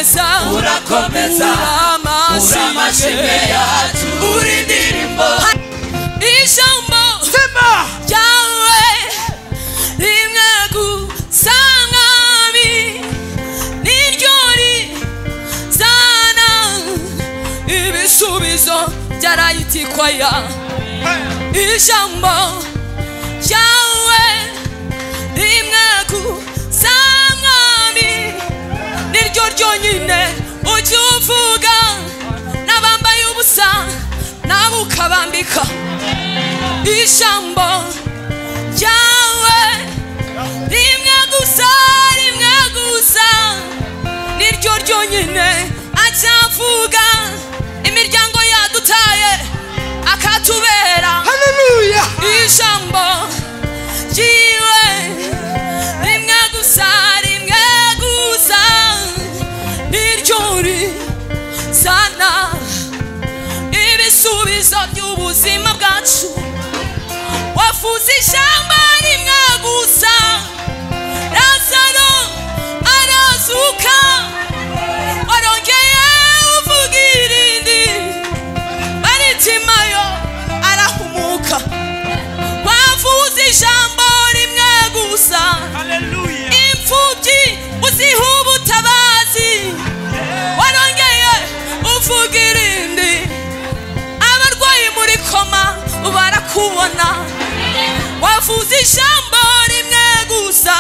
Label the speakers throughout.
Speaker 1: Urakomeza
Speaker 2: urakomeza uramashimwe yacu uri indirimbo
Speaker 1: ijambo
Speaker 2: sema
Speaker 1: ryawe rimwe gusa mwami niryo rizana ibisubizo byarayitikwaya ijambo ryawe rimwe gusa mwami niryo ryonyine ujya uvuga n'abambaye ubusa nabo ukabambika ijambo ryawe rimwe gusa niryo ryonyine acavuga imiryango yadutaye akatubera
Speaker 2: haleluya
Speaker 1: ijambo ryiwe rimwe gusa niryo rizana ibisubizo by'ubuzima bwacu wafuze ijambo rimwe gusa Lazaro arazuka warongeye uvuga irindi Baritimayo arahumuka wavuze ijambo rimwe gusa
Speaker 2: haleluya
Speaker 1: imfubyi uziha ubutabazi warongeye uvuga irindi abarwayi muri koma barakubona wavuze ijambo rimwe gusa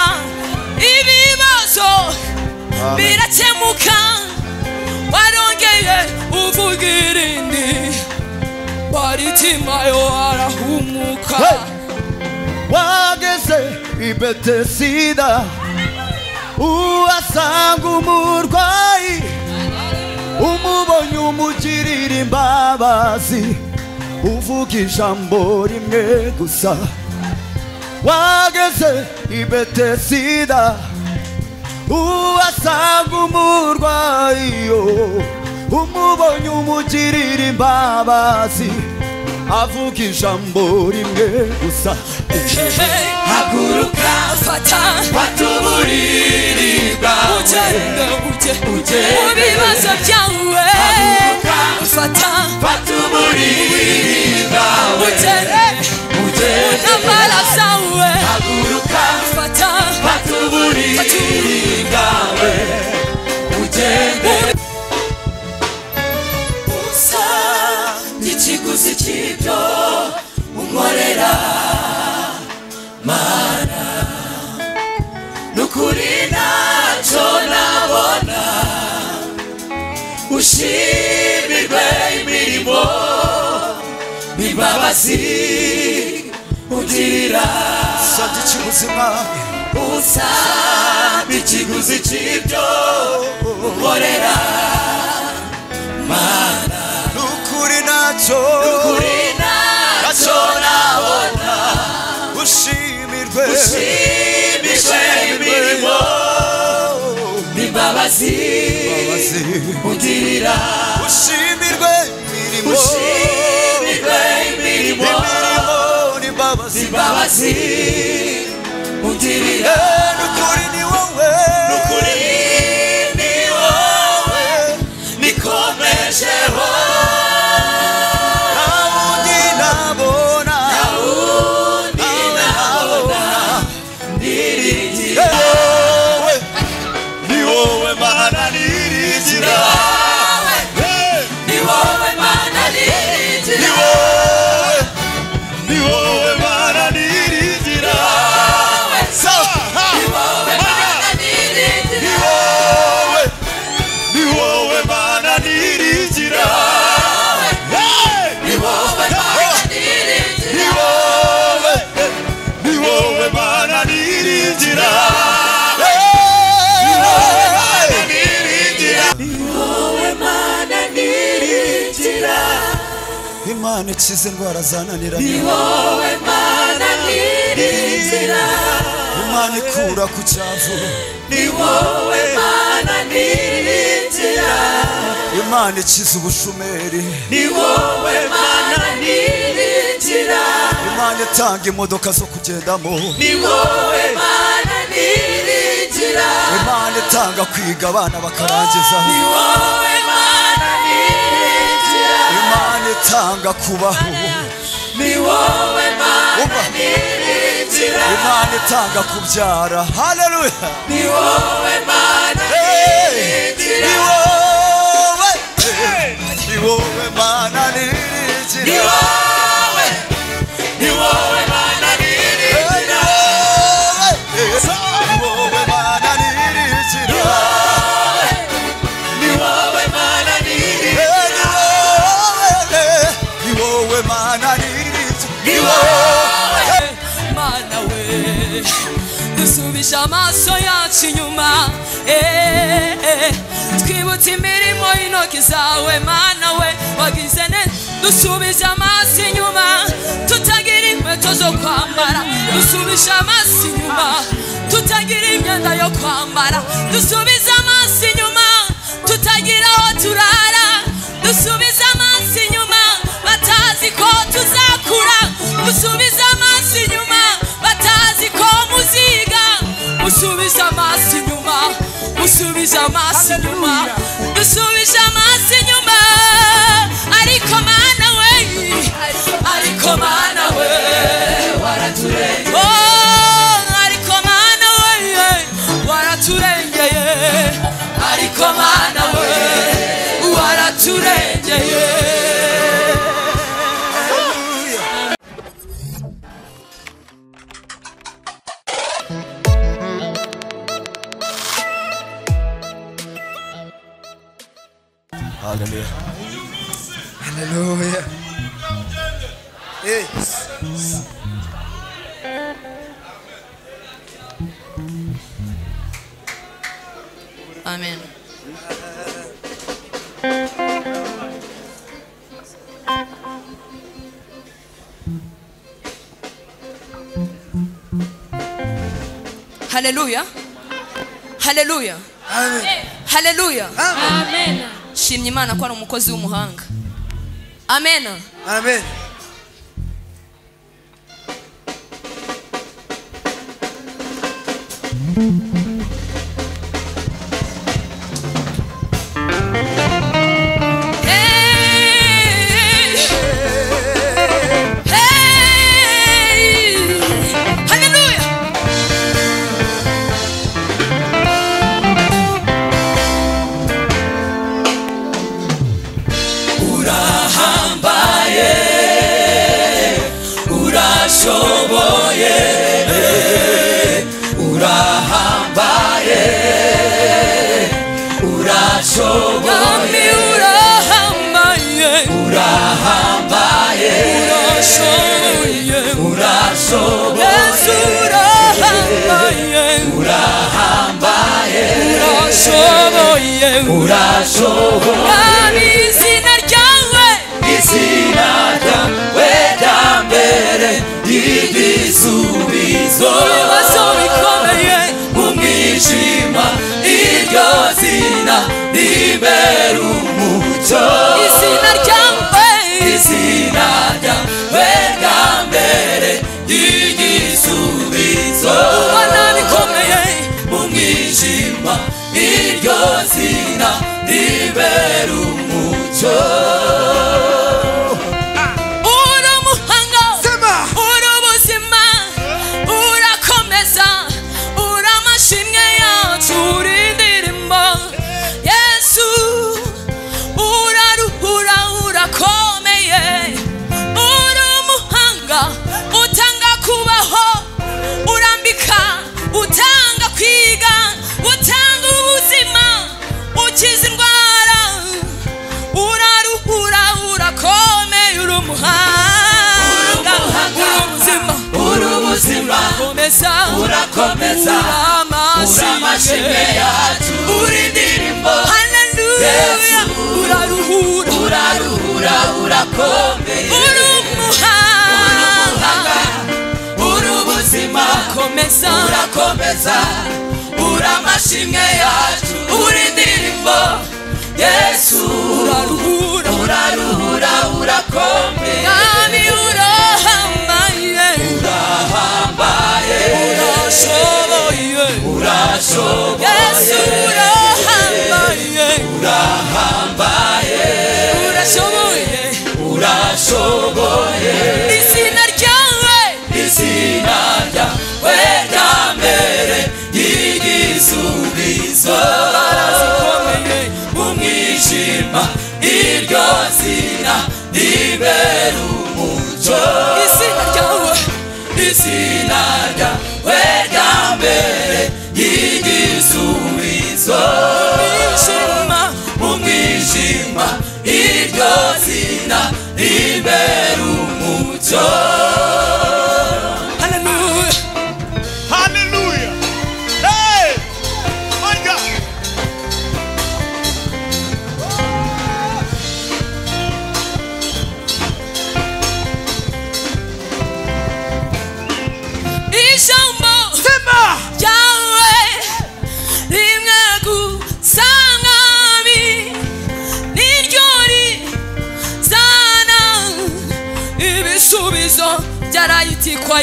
Speaker 1: ibibazo birakemuka warongeye uvuga irindi Baritimayo arahumuka
Speaker 3: Hey! Wageze i Betesida uhasanga umurwayi umubonye umugirira imbabazi uvuga ijambo rimwe gusa wageze i Betesida uhasanga umurwayi umubonye umugirira imbabazi avuga ijambo rimwe gusa
Speaker 2: haguruka
Speaker 1: fata
Speaker 2: fata uburiri bwawe
Speaker 1: ugende ujye
Speaker 2: Ugende.
Speaker 1: mu bibazo byawe
Speaker 2: Haguruka.
Speaker 1: fata
Speaker 2: fata uburiri bwawe
Speaker 1: ugende
Speaker 2: ugende
Speaker 1: ntambara zawe
Speaker 2: haguruka
Speaker 1: fata
Speaker 2: fata uburiri bwawe ugende usa n'ikiguzi cy'ibyo unkorera mana n'ukuri ntacyo nabona ushimirwe imirimo n'imbabazi ugirira
Speaker 3: usabye ikiguzi mwami
Speaker 2: usa n'ikiguzi cy'ibyo unkorera mana
Speaker 3: n'ukuri ntacyo
Speaker 2: kuri ntacyo nabona
Speaker 3: ushimirwe
Speaker 2: ushimirwe imirimo n'imbabazi
Speaker 3: Imbabazi.
Speaker 2: ugirira
Speaker 3: ushimirwe imirimo
Speaker 2: ushimirwe imirimo
Speaker 3: imirimo n'imbabazi
Speaker 2: n'imbabazi ugirira
Speaker 3: Eh, n'ukuri ni wowe
Speaker 2: kuri ni wowe nikomejeho
Speaker 3: nta wundi nabona
Speaker 2: wundi nabona niringira
Speaker 3: wowe ni wowe mana niringira Hey!
Speaker 2: ni wowe mana niringira
Speaker 3: ni wowe ni wowe mana niringira Saha!
Speaker 2: ni wowe mana niringira
Speaker 3: ni wowe ni wowe mana niringira Hey!
Speaker 2: ni wowe mana niringira
Speaker 3: ni wowe ni wowe mana niringira Hey! Niringira
Speaker 2: ni wowe mana niringira
Speaker 3: Imana ikiza indwara zananiranye
Speaker 2: ni wowe mana niringira
Speaker 3: Imana ikura ku cyavu
Speaker 2: ni wowe mana niringira
Speaker 3: Imana ikiza ubushomeri
Speaker 2: ni wowe mana niringira
Speaker 3: Imana itanga imodoka zo kugendamo
Speaker 2: ni wowe mana niringira
Speaker 3: Imana itanga itanga kwiga abana bakarangiza.
Speaker 2: Ni wowe Mana niringira.
Speaker 3: Imana itanga kubaho.
Speaker 2: Ni wowe Mana niringira.
Speaker 3: Imana itanga kubyara. Haleluya.
Speaker 2: Ni wowe Mana niringira.
Speaker 3: Ni wowe, ni wowe Mana niringira.
Speaker 2: Ni wowe, ni wowe Mana niringira.
Speaker 3: Ni wowe Mana niringira.
Speaker 2: Ni wowe Mana niringira.
Speaker 3: Ni wowe Mana niringira.
Speaker 2: Ni wowe
Speaker 1: Mana we, dusubije amaso yacu inyuma, twibutse imirimo y'intoki zawe Mana we, wagize neza. Dusubije amaso inyuma, tutagira inkweto zo kwambara. Dusubije amaso inyuma, tutagira imyenda yo kwambara. Dusubize amaso inyuma, tutagira aho turara. Dusubize amaso inyuma, batazi ko tuzakura. Musubize amaso inyuma, batazi ko muziga. Musubize amaso inyuma, musubize amaso inyuma, dusubije amaso inyuma. Ariko Mana we, ariko Mana we,
Speaker 2: waraturengeye.
Speaker 1: Oh, ariko Mana we, waraturengeye. Ariko Mana we, waraturengeye.
Speaker 3: Haleluya.
Speaker 4: Haleluya. Hey.
Speaker 1: Amen. Haleluya. Haleluya.
Speaker 4: Amen.
Speaker 1: Haleluya.
Speaker 4: Amen.
Speaker 1: Shimye Imana ko ari umukozi w'umuhanga. Amen.
Speaker 4: Amen.
Speaker 1: Hey. Hey. Haleluya.
Speaker 2: Urahambaye, urashoboye, urahambaye, urashoboye.
Speaker 1: Mwami urahambaye,
Speaker 2: Urahambaye,
Speaker 1: urashoboye,
Speaker 2: urashoboye,
Speaker 1: Yesu urahambaye,
Speaker 2: urahambaye,
Speaker 1: urashoboye,
Speaker 2: urashoboye.
Speaker 1: Mwami izina ryawe,
Speaker 2: Izina ryawe rya mbere ry'igisubizo
Speaker 1: ibibazo bikomeye,
Speaker 2: mu mwijima, iryo zina ribera umucyo.
Speaker 1: izina ryawe,
Speaker 2: Izina ryawe rya mbere ry'igisubizo
Speaker 1: ubona bikomeye,
Speaker 2: mu mwijima, iryo zina ribera umucyo.
Speaker 1: Uri umuhanga,
Speaker 4: Sema.
Speaker 1: uri ubuzima, urakomeza, uri amashimwe yacu, uri indirimbo. Yesu uraruhura, urakomeye, uri umuhanga, utanga kubaho, urambika, utanga kwiga, utanga ubuzima, ukiza indwara, uraruhura, urakomeye, uri umuhanga, uri ubuzima,
Speaker 2: Uri ubuzima,
Speaker 1: urakomeza,
Speaker 2: urakomeza, uri amashimwe yacu, uri indirimbo.
Speaker 1: Haleluya,
Speaker 2: Yesu.
Speaker 1: uraruhura,
Speaker 2: Uraruhura, urakomeye,
Speaker 1: uri umuhanga,
Speaker 2: uri ubuzima,
Speaker 1: urakomeza,
Speaker 2: urakomeza, uri amashimwe yacu, uri indirimbo. Yesu
Speaker 1: uraruhura,
Speaker 2: uraruhura, urakomeye,
Speaker 1: Mwami urahambaye,
Speaker 2: urahambaye,
Speaker 1: urashoboye,
Speaker 2: urashoboye,
Speaker 1: Yesu.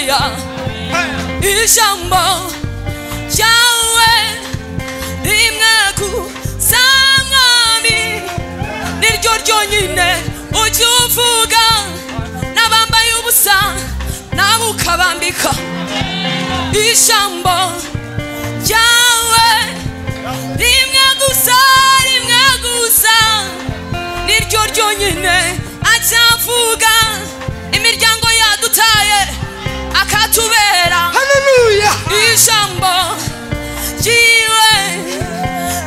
Speaker 1: Makeya. Ijambo ryawe rimwe gusa mwami, niryo ryonyine ujya uvuga, n'abambaye ubusa nabo ukabambika. Ijambo ryawe rimwe gusa, rimwe gusa, niryo ryonyine acavuga. Imiryango yadutaye akatubera.
Speaker 3: Haleluya.
Speaker 1: Ijambo ryiwe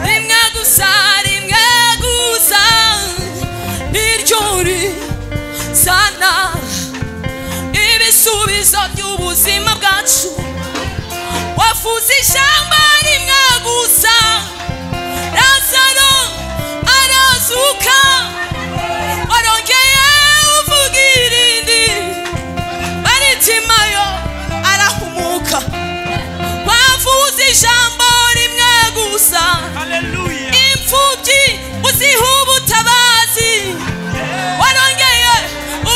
Speaker 1: rimwe gusa, rimwe gusa, niryo rizana ibisubizo by'ubuzima bwacu. Wafuze ijambo rimwe gusa, Lazaro arazuka. Warongeye uvuga irindi, Baritimayo arahumuka. Wavuze ijambo rimwe gusa, imfubyi uziha ubutabazi. Warongeye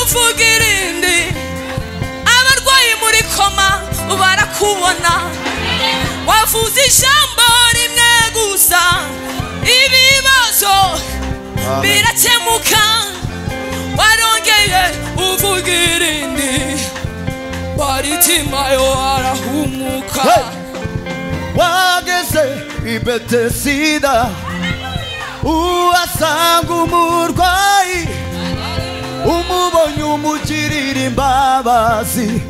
Speaker 1: uvuga irindi, abarwayi muri koma barakubona. Wavuze ijambo rimwe gusa, ibibazo birakemuka. Warongeye uvuga irindi, Baritimayo arahumuka.
Speaker 3: Hey! Wageze i Betesida, uhasanga umurwayi, umubonye umugirira imbabazi,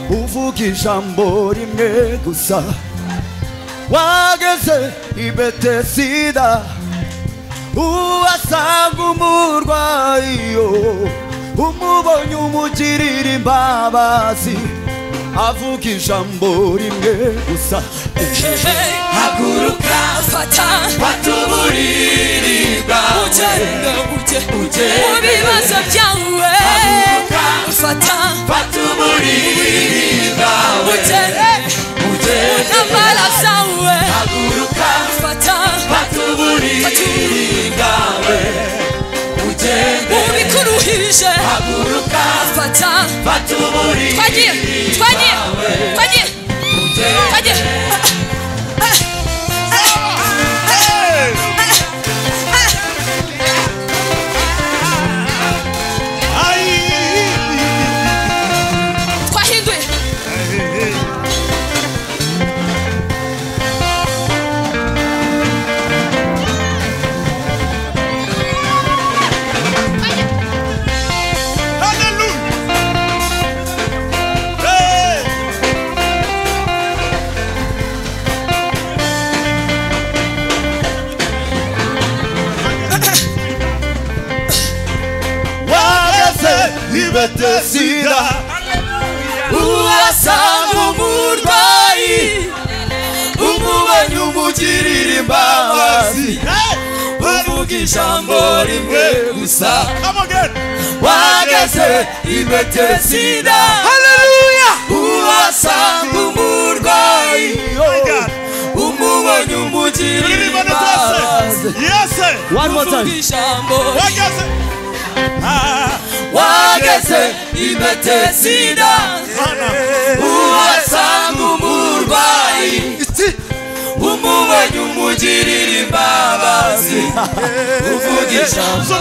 Speaker 3: uvuga ijambo rimwe gusa. Wageze i Betesida, uhasanga umurwayi, umubonye umugirira imbabazi, avuga ijambo rimwe gusa.
Speaker 2: Haguruka,
Speaker 1: fata,
Speaker 2: fata uburiri bwawe,
Speaker 1: ugende
Speaker 2: ugende
Speaker 1: mu bibazo byawe.
Speaker 2: Haguruka,
Speaker 1: fata,
Speaker 2: fata uburiri bwawe,
Speaker 1: ugende
Speaker 2: ugende
Speaker 1: ntambara zawe.
Speaker 2: Haguruka,
Speaker 1: fata,
Speaker 2: fata uburiri bwawe, ugende
Speaker 1: mu bikuruhije.
Speaker 2: Haguruka,
Speaker 1: fata,
Speaker 2: fata uburiri
Speaker 1: twagiye, twagiye,
Speaker 2: bwawe,
Speaker 1: twagiye,
Speaker 2: ugende.
Speaker 1: Twagiye. Twahinduye.
Speaker 3: Wageze i Betesida, uhasanga umurwayi, umubonye umugirira imbabazi, uvuga ijambo rimwe gusa. Wageze i Betesida, uhasanga umurwayi, umubonye umugirira imbabazi. One more
Speaker 1: Uvuga
Speaker 3: time.
Speaker 1: ijambo. Wageze i Betesida,
Speaker 2: uhasanga umurwayi, umubonye umugirira imbabazi, uvuga ijambo.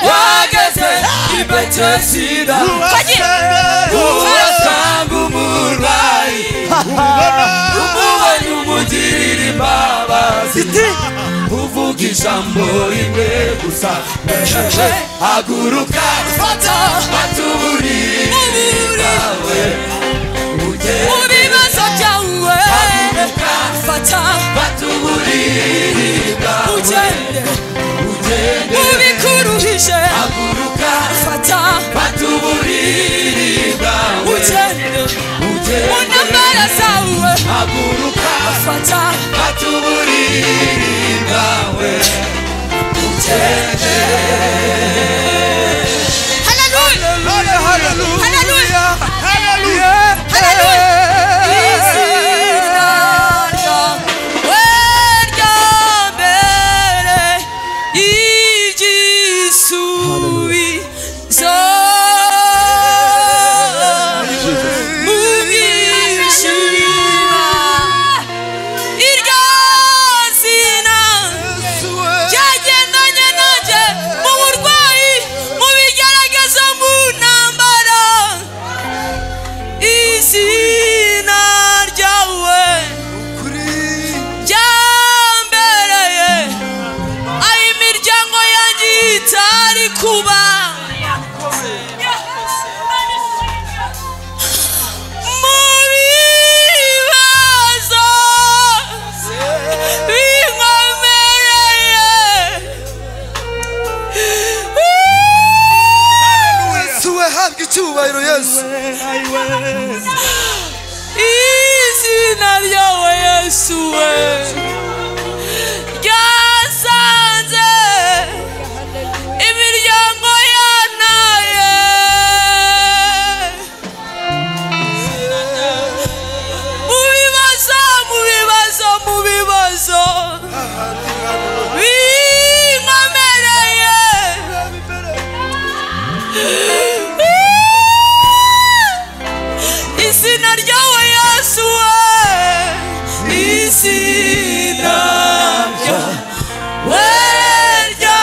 Speaker 2: Wageze i Betesida, uhasanga umurwayi, umubonye umugirira imbabazi, uvuga ijambo rimwe gusa. Haguruka,
Speaker 1: fata,
Speaker 2: fata uburiri bwawe, ugende
Speaker 1: mu bibazo byawe.
Speaker 2: Haguruka,
Speaker 1: fata,
Speaker 2: fata uburiri bwawe,
Speaker 1: ugende
Speaker 2: ugende
Speaker 1: mu bikuruhije.
Speaker 2: Haguruka,
Speaker 1: fata,
Speaker 2: fata uburiri bwawe,
Speaker 1: ugende mu
Speaker 2: ugende
Speaker 1: ntambara zawe.
Speaker 2: Haguruka,
Speaker 1: fata,
Speaker 2: fata uburiri bwawe, ugende.
Speaker 1: Haleluya,
Speaker 3: Haleluya.
Speaker 1: haleluya, haleluya. Izina ryawe rya mbere igisubizo. Yesu we ryasanze imiryango yanaye mu bibazo mu bibazo mu bibazo binkomereye izina ryawe Yesu we izina ryawe rya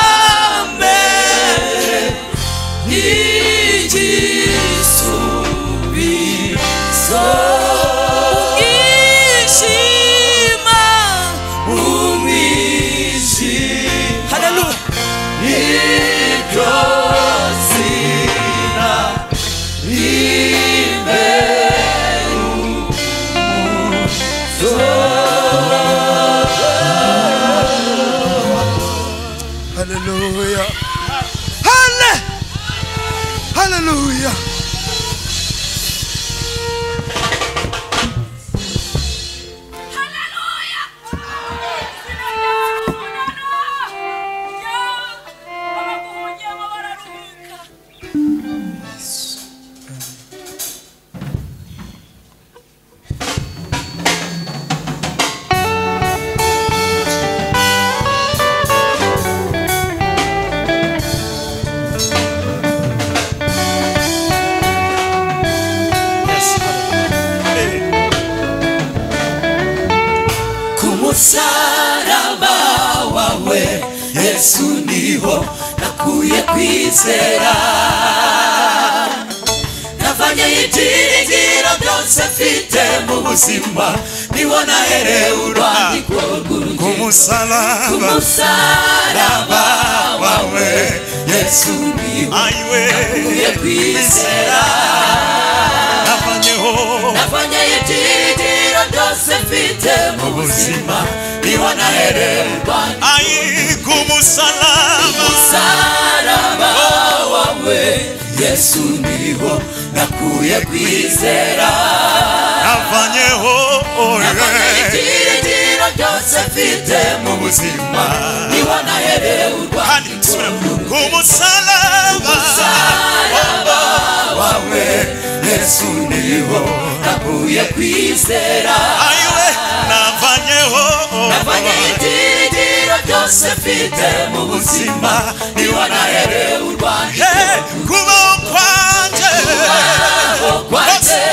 Speaker 1: mbere igisubizo umwijima umwijima
Speaker 3: Haleluya
Speaker 2: iryo zina
Speaker 3: Hallelujah. Hallelujah.
Speaker 5: Yes. Hey.
Speaker 2: Ku musaraba wawe Yesu niho nakuye kwizera navanye ibyiringiro byose mfite mu buzima niho naherewe urwandiko
Speaker 5: Ku
Speaker 2: rw'urugendo ku
Speaker 5: musaraba
Speaker 2: musaraba wawe Yesu niho
Speaker 5: ayiwe
Speaker 2: nakuye kwizera
Speaker 5: navanyeho
Speaker 2: navanye ibyiringiro byose mfite mu buzima niho naherewe urwandiko
Speaker 5: ayi ku musaraba
Speaker 2: musaraba wawe Yesu niho nakuye kwizera
Speaker 5: navanyeho
Speaker 2: navanye ibyiringiro byose mfite mu buzima niho naherewe
Speaker 5: kandi
Speaker 2: urwandiko
Speaker 5: subiramo. Ku musaraba
Speaker 2: musaraba wawe Yesu niho nakuye kwizera
Speaker 5: ayiwe navanyeho
Speaker 2: navanye ibyiringiro byose mfite mu buzima niho naherewe urwandiko
Speaker 5: Hey, kubaho kwanjye
Speaker 2: kwanjye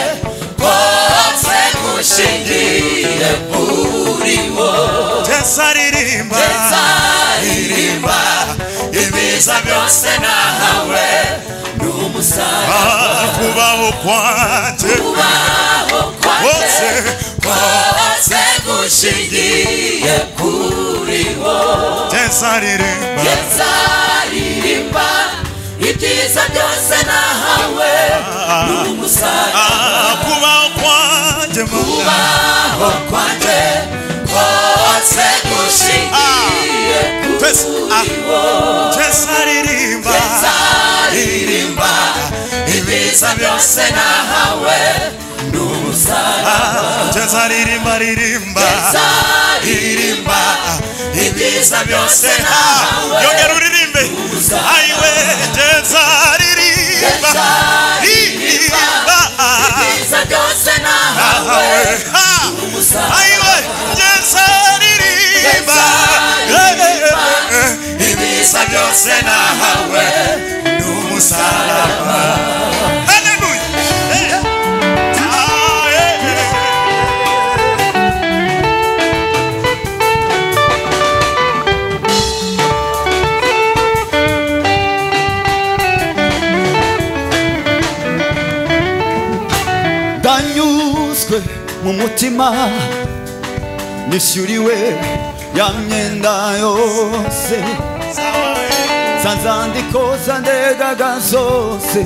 Speaker 2: kose gushingiye kuri wowe
Speaker 5: Yesu aririmba
Speaker 2: nzaririmba ibiza byose nahawe n'umusaraba
Speaker 5: Ah, kubaho kwanjye
Speaker 2: kubaho
Speaker 5: kose
Speaker 2: kwanjye kose gushingiye kuri wowe
Speaker 5: Yesu aririmba
Speaker 2: nzaririmba ibyiza byose nahawe n'umusaraba
Speaker 5: Ah, kubaho kwanjye Mana.
Speaker 2: kubaho kwanjye kose gushingiye
Speaker 5: Twese, ah.
Speaker 2: kuri wowe
Speaker 5: Yesu aririmba
Speaker 2: nzaririmba ibyiza byose nahawe n'umusaraba
Speaker 5: Ah, Yesu aririmba aririmba
Speaker 2: nzaririmba ibyiza byose nahawe
Speaker 5: yongera uririmbe ayiwe Yesu aririmba
Speaker 2: nzaririmba
Speaker 5: ririmba
Speaker 2: ibyiza byose nahawe
Speaker 5: Ah,
Speaker 2: n'umusaraba
Speaker 5: ayiwe Yesu aririmba
Speaker 2: nzaririmba ibyiza byose nahawe n'umusaraba
Speaker 5: Hallelujah. Eh. Ah, eh, eh.
Speaker 6: ndanyuzwe mu mutima nishyuriwe ya myenda yose za nzandiko zandegaga zose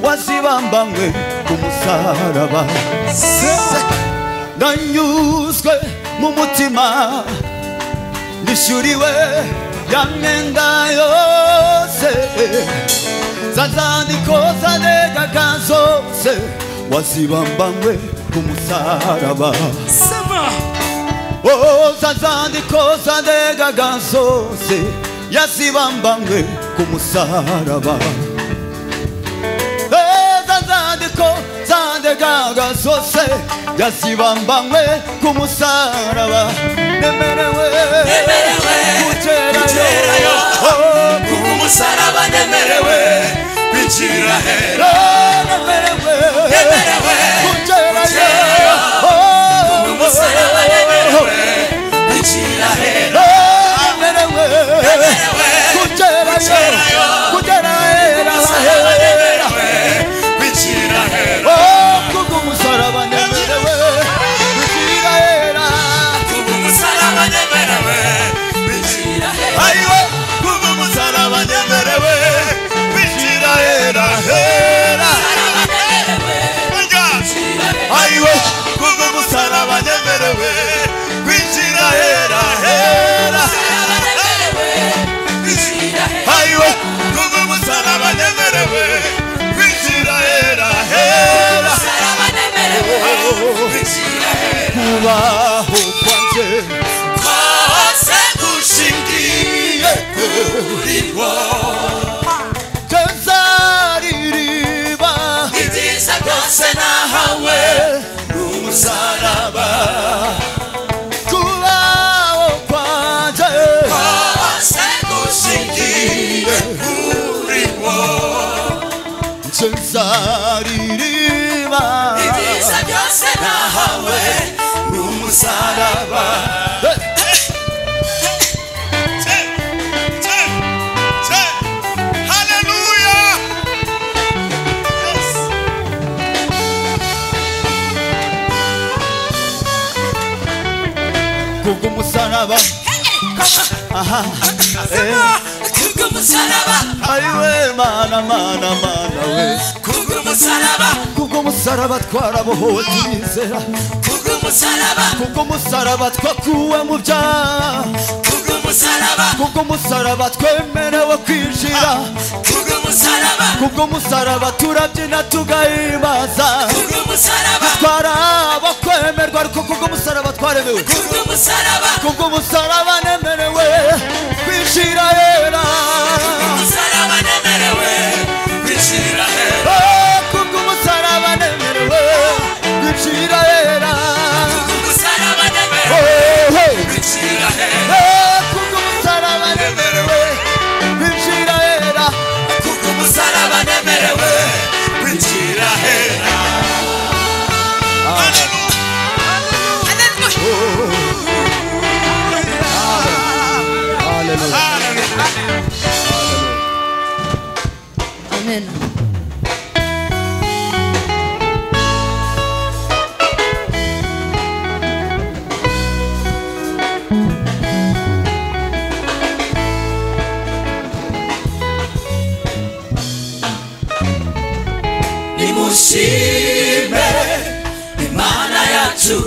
Speaker 6: wazibambanywe ku musaraba ndanyuzwe mu mutima nishyuriwe ya myenda yose za nzandiko zandegaga zose wazibambanywe ku musaraba Oh zazandiko zandegaga zose yazibambanywe ku musaraba. Zazandiko zandegaga zose yazibambanywe ku musaraba. Nemerewe
Speaker 2: kugerayo ku musaraba, nemerewe kwinjira hera.
Speaker 6: Nemerewe
Speaker 2: kugerayo ku musaraba, nemerewe kwinjira hera.
Speaker 6: Nemerewe kugerayo kugera hera,
Speaker 2: nemerewe kwinjira hera.
Speaker 6: Oh ku musaraba nemerewe kwinjira hera.
Speaker 2: Ku musaraba nemerewe kwinjira hera.
Speaker 5: Ayiwe ku musaraba nemerewe kwinjira hera hera. Ayiwe ku musaraba nemerewe kwinjira hera hera. Ayiwe ku musaraba nemerewe kwinjira hera hera.
Speaker 6: Kubaho kwanje
Speaker 2: kose gushingiye kuri wowe.
Speaker 6: Nzaririmba
Speaker 2: ibyiza byose nahawe n'umusaraba.
Speaker 6: Kubaho kwanje
Speaker 2: kose gushingiye kuri wowe.
Speaker 6: Nzaririmba
Speaker 2: ibyiza byose nahawe n'umusaraba.
Speaker 5: Hallelujah. Yes.
Speaker 6: Kubw'umusaraba. Aha.
Speaker 2: Kubw'umusaraba.
Speaker 6: Ayiwe mana mana mana we.
Speaker 2: Kubw'umusaraba.
Speaker 6: Kubw'umusaraba twarabohowe turizera.
Speaker 2: Kubw'umusaraba.
Speaker 6: Kubw'umusaraba twakuwe mu byaha.
Speaker 2: Kubw'umusaraba.
Speaker 6: Kubw'umusaraba twemerewe kwinjira.
Speaker 2: Kubw'umusaraba.
Speaker 6: Kubw'umusaraba turabyina tugahimbaza.
Speaker 2: Kubw'umusaraba.
Speaker 6: Twaraba kwemerwa ariko kubw'umusaraba twaremewe.
Speaker 2: Kubw'umusaraba.
Speaker 6: Kubw'umusaraba nemerewe kwinjira hera.
Speaker 2: Kubw'umusaraba nemerewe kwinjira hera.
Speaker 6: Kubw'umusaraba nemerewe kwinjira hera.
Speaker 2: Kubw'umusaraba nemerewe kwinjira hera.
Speaker 6: Kubw'umusaraba nemerewe kwinjira hera.
Speaker 2: Kubw'umusaraba nemerewe kwinjira hera.
Speaker 1: Amen.
Speaker 2: Nimushime Imana yacu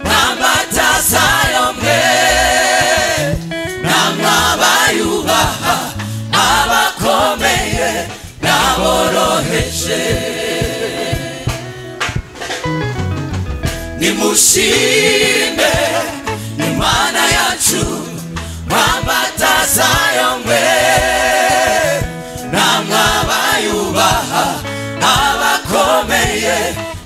Speaker 2: n'amatazayo mwe n'abayubaha abakomeye n'aboroheje. Nimushime Imana yacu n'amatazayo mwe n'abayubaha abakomeye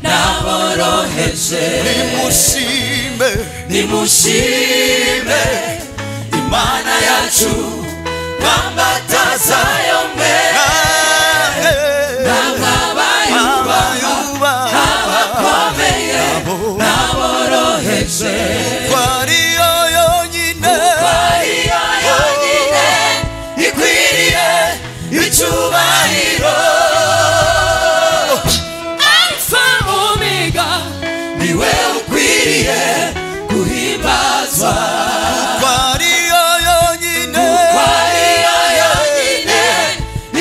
Speaker 2: n'aboroheje.
Speaker 6: Nimushime,
Speaker 2: nimushime Imana yacu n'amatazayo mwe n'abayubaha abakomeye n'aboroheje.
Speaker 6: Kuko ariyo yonyine,
Speaker 2: kuko ariyo yonyine ikwiriye icyubahiro. Alfa Omega niwe ukwiriye guhimbazwa.
Speaker 6: Kuko ariyo yonyine,
Speaker 2: kuko ariyo yonyine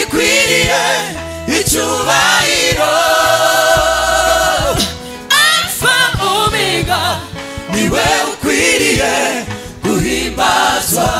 Speaker 2: ikwiriye icyubahiro. Alfa Omega niwe ukwiriye guhimbazwa.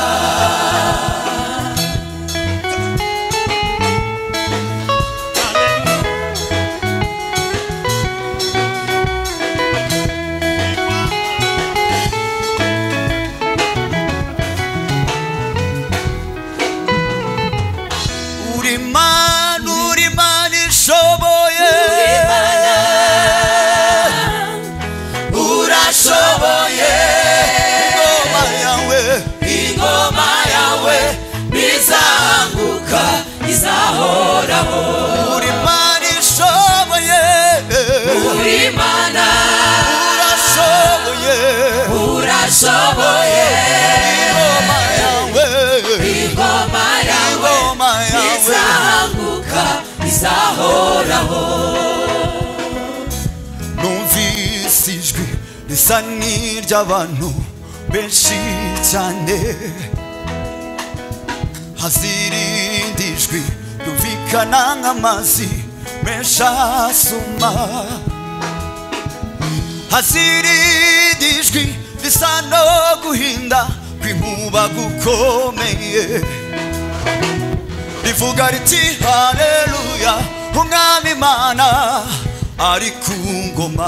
Speaker 2: Ntizahanguka izahoraho.
Speaker 6: Uri Imana ishoboye,
Speaker 2: Uri Imana
Speaker 6: urashoboye,
Speaker 2: urashoboye.
Speaker 6: Ingoma yawe,
Speaker 2: Ingoma yawe
Speaker 6: ingoma yawe
Speaker 2: ntizahanguka izahoraho.
Speaker 6: Numvise ijwi risa n'iry'abantu benshi cyane, hazirindi ijwi ryumvikana nk'amazi menshi asuma, hazirindi ijwi risa no guhinda kw'inkuba gukomeye, rivuga riti haleluya, umwami Imana ari ku ngoma.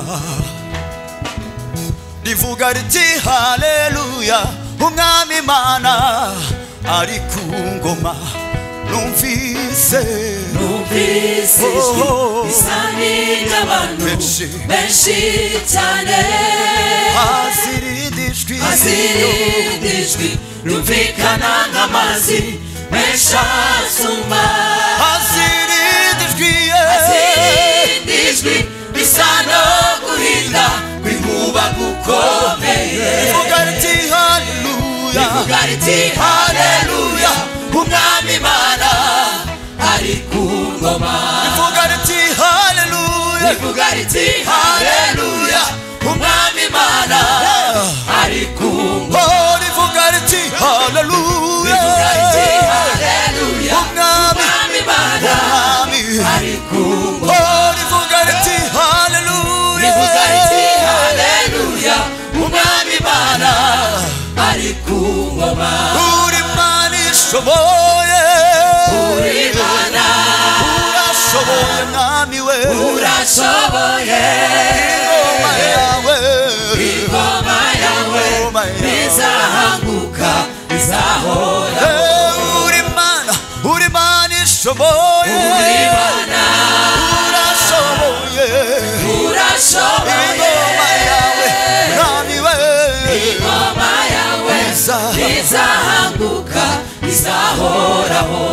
Speaker 6: Rivuga riti haleluya, umwami Imana ari ku ngoma. Numvise,
Speaker 2: Numvise ijwi risa n'iry'abantu
Speaker 6: Benshi.
Speaker 2: benshi cyane,
Speaker 6: hazirindi ijwi,
Speaker 2: hazirindi ijwi ryumvikana nk'amazi menshi asuma,
Speaker 6: hazirindi ijwi,
Speaker 2: hazirindi ijwi risa no guhinda kw'inkuba gukomeye,
Speaker 6: rivuga riti haleluya,
Speaker 2: rivuga riti haleluya, umwami Imana ari ku ngoma.
Speaker 6: Rivuga riti haleluya,
Speaker 2: Rivuga riti haleluya, umwami Imana ari ku ngoma.
Speaker 6: oh rivuga riti haleluya,
Speaker 2: Rivuga riti haleluya,
Speaker 6: umwami,
Speaker 2: umwami Imana
Speaker 6: umwami,
Speaker 2: ari ku ngoma.
Speaker 6: oh rivuga riti haleluya,
Speaker 2: Rivuga riti haleluya, umwami Imana ari ku ngoma.
Speaker 6: Uri Imana ishoboye,
Speaker 2: Uri Imana
Speaker 6: urashoboye mwami we,
Speaker 2: urashoboye,
Speaker 6: ingoma yawe,
Speaker 2: ingoma yawe
Speaker 6: ingoma yawe
Speaker 2: ntizahanguka izahora.
Speaker 6: Eh, uri Imana, uri Imana ishoboye,
Speaker 2: Uri Imana
Speaker 6: urashoboye,
Speaker 2: urashoboye,
Speaker 6: ingoma yawe mwami we,
Speaker 2: ingoma yawe ntizahanguka izahoraho.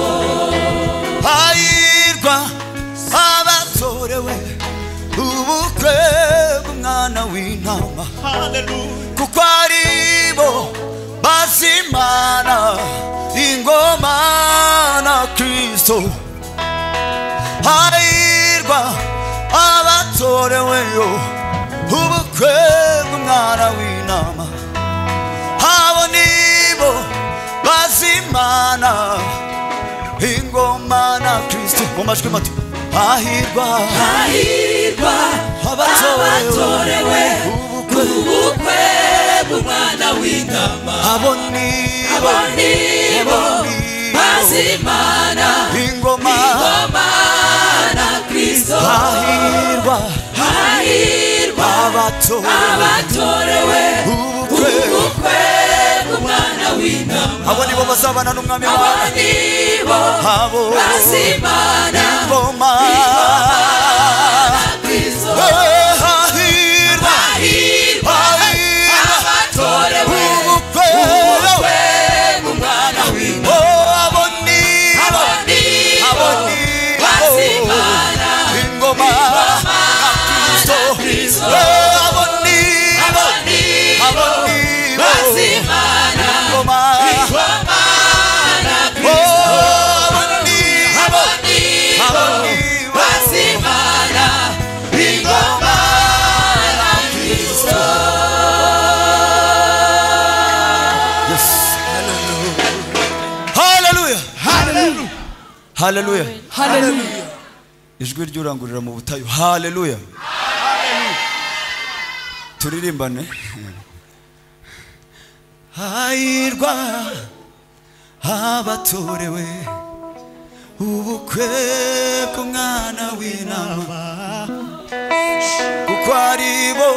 Speaker 6: Hahirwa abatorewe ubukwe bw'umwana w'intama, kuko ari bo bazimana ingoma na Kristo. Hahirwa abatoreweyo ubukwe bw'umwana w'intama, abo nibo bazimana ingoma na Kristo. Mu majwi mato, hahirwa
Speaker 2: Hahirwa
Speaker 6: abatorewe
Speaker 2: abatorewe
Speaker 6: ubukwe,
Speaker 2: ubukwe bw'umwana w'intama,
Speaker 6: abo nibo,
Speaker 2: abo nibo bazimana
Speaker 6: ingoma,
Speaker 2: ingoma na Kristo.
Speaker 6: Hahirwa
Speaker 2: Hahirwa
Speaker 6: abatorewe
Speaker 2: abatorewe
Speaker 6: ubukwe,
Speaker 2: ubukwe bw'umwana w'intama,
Speaker 6: abo nibo bazabana n'umwami
Speaker 2: abo
Speaker 6: wawe,
Speaker 2: nibo
Speaker 6: abo
Speaker 2: bazimana
Speaker 6: ingoma,
Speaker 2: na Kristo.
Speaker 6: Eh, hahirwa,
Speaker 2: Hahirwa
Speaker 6: hahirwa
Speaker 2: abatorewe
Speaker 6: ubukwe,
Speaker 2: ubukwe bw'umwana w'intama,
Speaker 6: oh abo nibo,
Speaker 2: abo nibo
Speaker 6: abo nibo
Speaker 2: bazimana
Speaker 6: ingoma na Kristo,
Speaker 2: na Kristo.
Speaker 6: Eh, abo nibo,
Speaker 2: abo nibo
Speaker 6: abo nibo
Speaker 2: bazimana
Speaker 6: ingoma,
Speaker 2: ingoma na
Speaker 6: oh
Speaker 2: Kristo.
Speaker 6: abo nibo,
Speaker 2: Abo nibo
Speaker 6: abo nibo
Speaker 2: bazimana ingoma na Kristo.
Speaker 6: Yes. Hallelujah. Hallelujah.
Speaker 1: Hallelujah.
Speaker 6: Ijwi ry'urangurura mu butayu. Hallelujah. Turirimbane. Hahirwa abatorewe ubukwe bw'umwana w'intama, kuko ari bo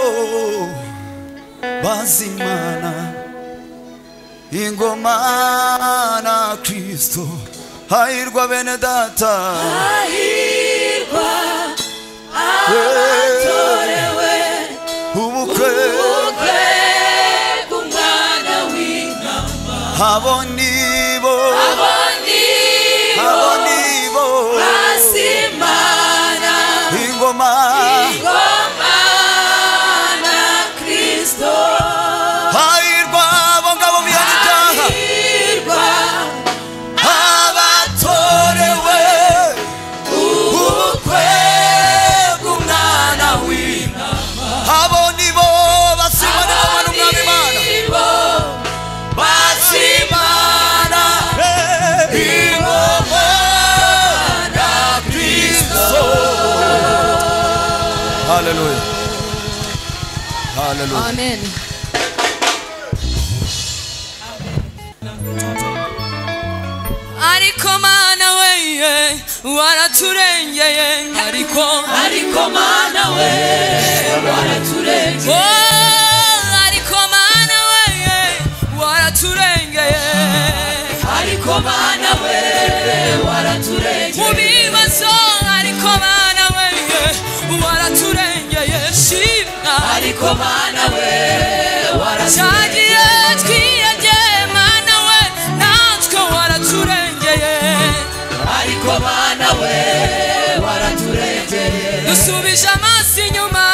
Speaker 6: bazimana ingoma na Kristo. Hahirwa bene data,
Speaker 2: Hahirwa abatorewe
Speaker 6: ubukwe,
Speaker 2: ubukwe bw'umwana w'intama,
Speaker 6: abo nibo,
Speaker 2: abo nibo
Speaker 6: abo Hallelujah.
Speaker 1: Amen. Ariko mana we waraturengeye, ariko mana we waraturengeye, ariko mana we waraturengeye,
Speaker 2: ariko mana we waraturengeye,
Speaker 1: mu bibazo ariko mana we waraturengeye, shimwa
Speaker 2: ariko mana we waraturengeye,
Speaker 1: twiyegeye mana we natwe waraturengeye,
Speaker 2: ariko mana we waraturengeye,
Speaker 1: dusubije amaso inyuma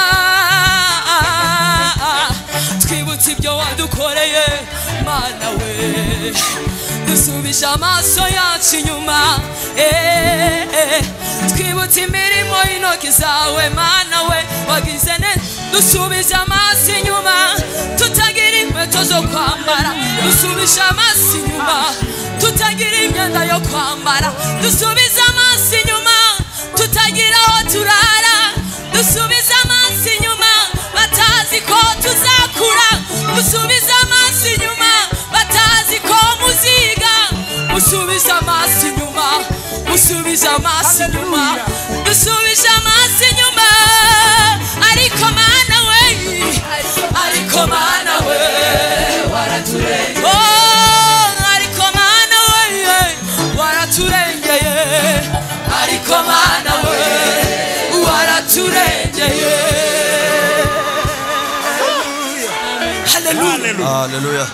Speaker 1: twibutse ibyo wadukoreye mana we, dusubije amaso yacu inyuma twibutse imirimo y'intoki zawe mana we wagize neza, dusubije amaso inyuma tutagira inkweto zo kwambara, dusubije amaso inyuma tutagira imyenda yo kwambara, dusubize amaso inyuma tutagira aho turara, dusubize amaso inyuma batazi ko tuzakura, dusubize amaso inyuma batazi ko muziga, musubize amaso inyuma, musubize amaso inyuma, dusubize amaso inyuma, ariko mana we, ariko mana we waraturengeye, ariko mana we waraturengeye, ariko mana we waraturengeye. Hallelujah.
Speaker 6: Hallelujah.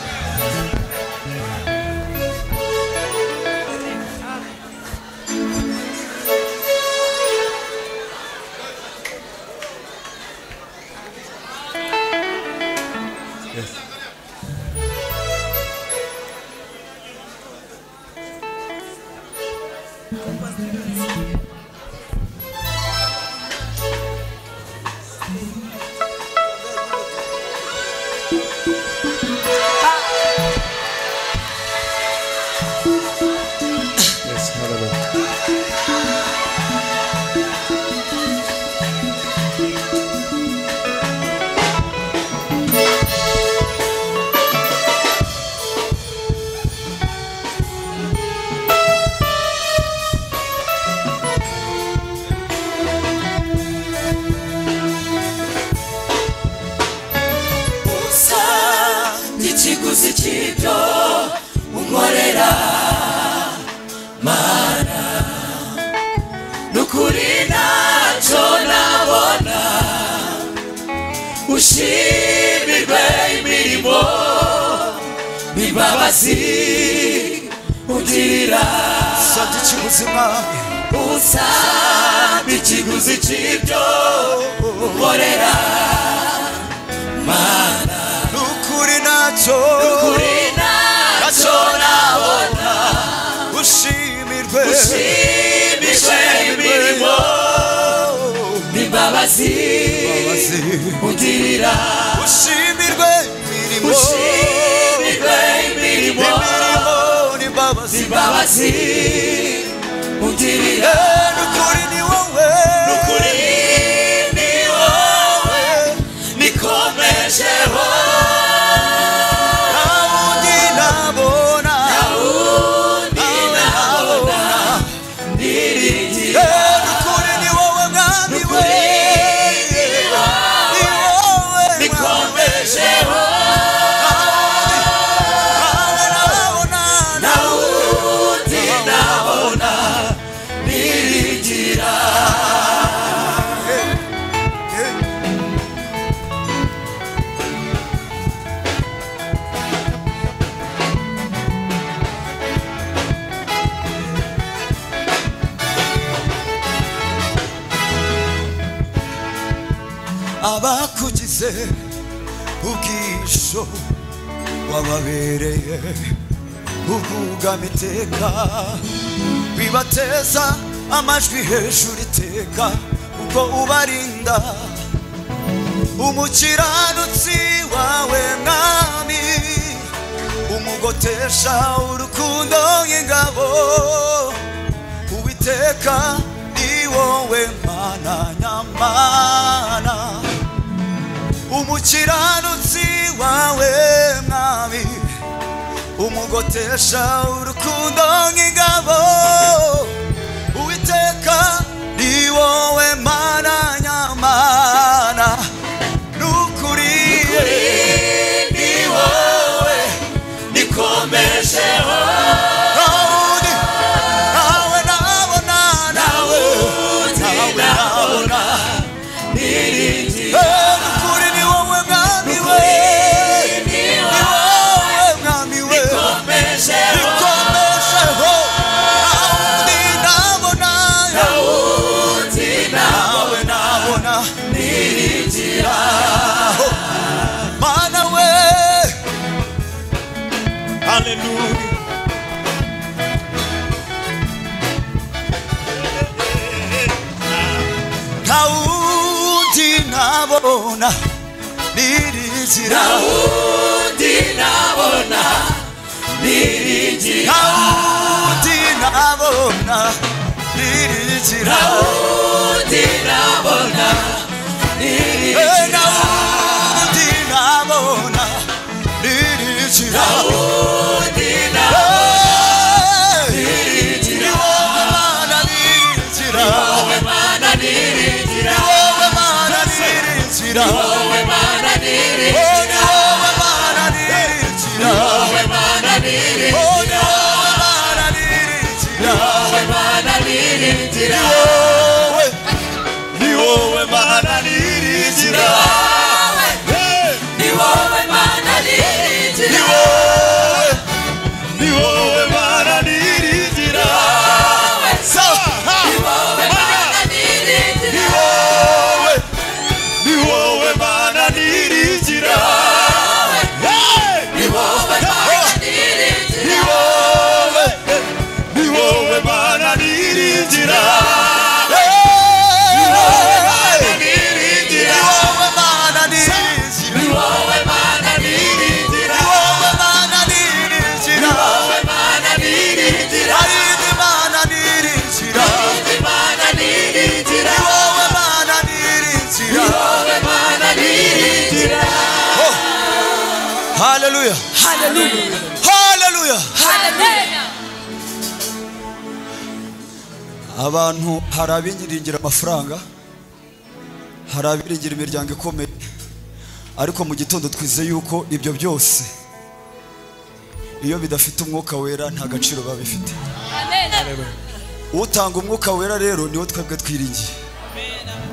Speaker 3: Yes, hallelujah.
Speaker 2: Ikiguzi cy'ibyo unkorera mana, nukuri ntacyo nabona, ushimirwe imirimo n'imbabazi ugirira, usabye ikiguzi cy'ibyo unkorera mana,
Speaker 6: nukuri ntacyo
Speaker 2: nabona,
Speaker 6: ushimirwe
Speaker 2: imirimo n'imbabazi ugirira,
Speaker 6: ushimirwe
Speaker 2: imirimo n'imbabazi ugirira,
Speaker 6: nukuri ni wowe,
Speaker 2: nukuri ni wowe nikomejeho,
Speaker 6: abakugize ubwisho wababereye ubwugama iteka, bibateza amajwi hejuru iteka kuko ubarinda umukiranutsi wawe mwami, umugotesha urukundo y'ingabo, Uwiteka ni wowe mana nyamana. Umukiranutsi wawe mwami umugotesha urukundo nk'ingabo Uwiteka ni wowe Mana nyamana nukuri
Speaker 2: ni wowe nikomejeho
Speaker 6: nawe nabona nawe nabona
Speaker 2: niringira
Speaker 6: nukuri ni wowe mwami we
Speaker 2: ni
Speaker 6: ni wowe mwami we
Speaker 2: nikomejeho
Speaker 6: nikomejeho nawundi nabona
Speaker 2: nawundi
Speaker 6: nawe nabona
Speaker 2: niringira
Speaker 6: Mana we
Speaker 5: Hallelujah.
Speaker 6: Nawundi nabona niringira
Speaker 2: nawundi nabona niringira
Speaker 6: Nawundi nabona niringira
Speaker 2: nawundi nabona niringira
Speaker 6: Nawundi nabona niringira
Speaker 2: nawundi nabona
Speaker 6: Ni wowe Mana niringira
Speaker 2: wowe Mana niringira
Speaker 6: Ni wowe Mana niringira
Speaker 2: wowe Mana niringira
Speaker 6: Oh, ni wowe Mana niringira
Speaker 2: wowe Mana niringira
Speaker 6: Oh, ni wowe Mana niringira
Speaker 2: wowe Mana niringira
Speaker 5: Ni wowe Mana niringira. Hey!
Speaker 2: ni wowe Mana niringira
Speaker 5: Ni wowe, ni wowe Mana niringira. Sa, ha,
Speaker 2: ni wowe Mana niringira
Speaker 5: ni wowe, ni wowe Mana niringira. Hey!
Speaker 2: ni wowe Mana niringira
Speaker 5: Ni wowe, ni wowe Mana niringira.
Speaker 6: Hey!
Speaker 5: Ni wowe Mana niringira.
Speaker 6: Ni wowe Mana niringira
Speaker 2: ni wowe Mana niringira
Speaker 6: Ni wowe Mana niringira
Speaker 2: wowe Mana niringira
Speaker 6: Hari indi Mana niringira
Speaker 2: ni Mana niringira
Speaker 6: Ni wowe Mana niringira
Speaker 2: wowe Mana niringira
Speaker 6: Hallelujah
Speaker 1: Hallelujah.
Speaker 6: Hallelujah
Speaker 1: Hallelujah.
Speaker 6: Abantu hari abiringira amafaranga hari abiringira imiryango ikomeye ariko mu gitondo twize yuko ibyo byose iyo bidafite umwuka wera nta gaciro biba bifite
Speaker 4: Amen.
Speaker 6: Utanga umwuka wera rero niwo twebwe twiringiye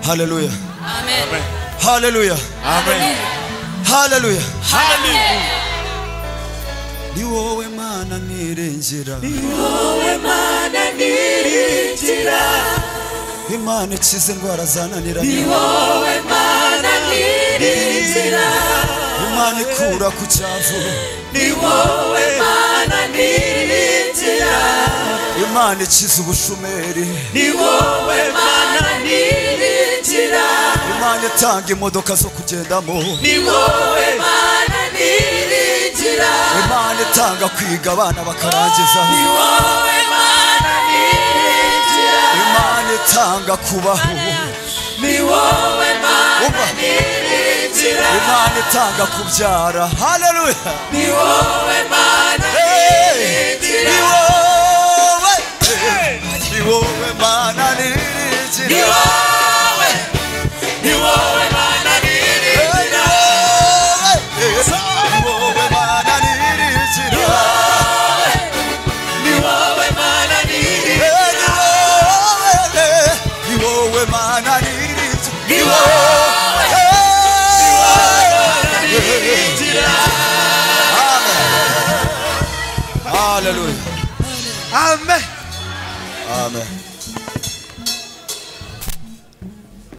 Speaker 6: Hallelujah
Speaker 1: Amen.
Speaker 6: Hallelujah
Speaker 5: Amen.
Speaker 6: Hallelujah
Speaker 5: Hallelujah.
Speaker 6: Ni wowe Mana niringira
Speaker 2: wowe Mana niringira
Speaker 6: Imana ikiza indwara zananiranye
Speaker 2: ni wowe Mana niringira
Speaker 6: Imana ikura ku cyavu
Speaker 2: ni wowe Mana niringira
Speaker 6: Imana ikiza ubushomeri
Speaker 2: ni wowe Mana niringira
Speaker 6: Imana itanga imodoka zo kugendamo
Speaker 2: ni wowe Mana niringira
Speaker 6: Imana itanga kwiga abana bakarangiza
Speaker 2: ni wowe Mana niringira
Speaker 6: Imana itanga kubaho
Speaker 2: ni wowe Mana
Speaker 6: Umva.
Speaker 2: niringira
Speaker 6: Imana itanga kubyara Hallelujah
Speaker 2: ni wowe Mana
Speaker 6: Hey!
Speaker 2: niringira
Speaker 6: Ni wowe Ni wowe Mana niringira
Speaker 2: ni wowe ni wowe Mana niringira
Speaker 6: Ni wowe Mana niringira
Speaker 2: ni wowe Mana niringira
Speaker 6: Ni wowe Mana niringira
Speaker 2: ni wowe niringira
Speaker 6: Hallelujah
Speaker 3: Amen.
Speaker 6: Amen.